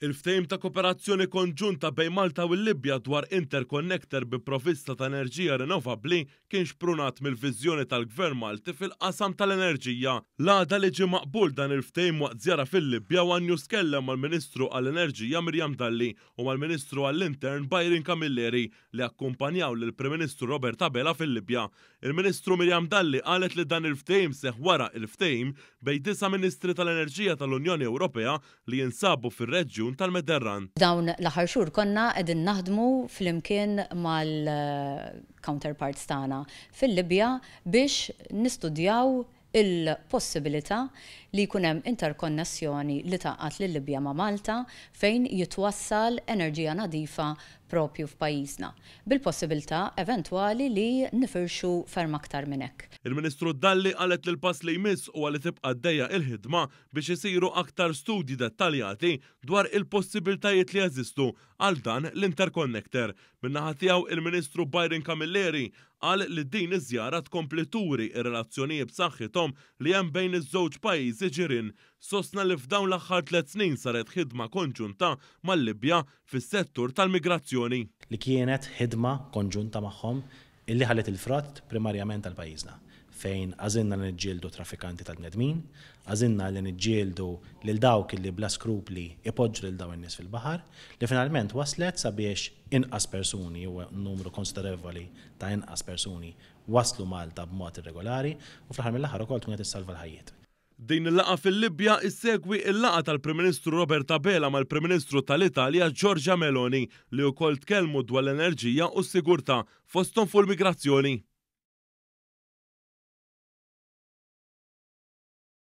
Il-ftehim ta' koperazzjoni konġunta bejn Malta u l-Libja dwar interconnector bi provvista ta' enerġija rinnovabbli kien xprunat mill-viżjoni tal-Gvern Malti fil-qasam tal-enerġija. L-għada li ġie maqbul dan il-ftehim waqt żjara fil-Libja one News tkellem mal-Ministru għall-Enerġija Miriam Dalli u mal-Ministru għall-Intern Byron Camilleri li akkumpanjaw lill-Prim Ministru Robert Abela fil-Libja. Il-Ministru Miriam Dalli qalet li dan il-ftehim seħħ wara il-ftehim bejn disa' Ministri tal-Enerġija tal-Unjoni Ewropea li jinsabu fir-reġjun tal-Mediterran. Dawn l-aħħar xhur konna qegħdin naħdmu flimkien mal-counterparts tagħna fil-Libja biex nistudjaw il-possibilità li jkun hemm interkonnessjoni li tgħaqqad lil-Libja ma' Malta fejn jitwassal enerġija nadifa proprju f'pajjiżna, bil-possibilità eventwali li nifirxu ferm aktar minn hekk. Il-Ministru Dalli qalet li l-pass li jmiss huwa li tibqa' għaddejja il-ħidma biex isiru aktar studji dettaljati dwar il-possibiltajiet li jeżistu għal dan l-interconnector. Min-naħa tiegħu, il-Ministru Byron Camilleri qal li din iż-żjara tkompli turi r-relazzjonijiet b'saħħithom li hemm bejn iż-żewġ pajjiżi ġirien. Sostna li f'dawn l-aħħar tlett snin saret ħidma konġunta mal-Libja fis-settur tal-migrazzjoni. Li kienet ħidma konġunta magħhom illi ħalliet il-frott primarjament għal pajjiżna, fejn għażilna li niġġieldu traffikanti tal-bnedmin, għażilna li niġġieldu lil dawk illi bla skrupli ipoġġu lil dawn in-nies fil-baħar, li finalment wasslet sabiex inqas persuni, u numru konsiderevoli ta' inqas persuni, waslu Malta b'mod irregolari u fl-aħħar mill-aħħar ukoll tkun qed issalva l-ħajjiet. Din il-laqgħa fil-Libja issegwi l-laqgħa tal-Prim Ministru Robert Abela mal-Prim Ministru tal-Italja Giorgia Meloni li wkoll tkellmu dwar l-enerġija u s-sigurtà, fosthom fuq il-migrazzjoni.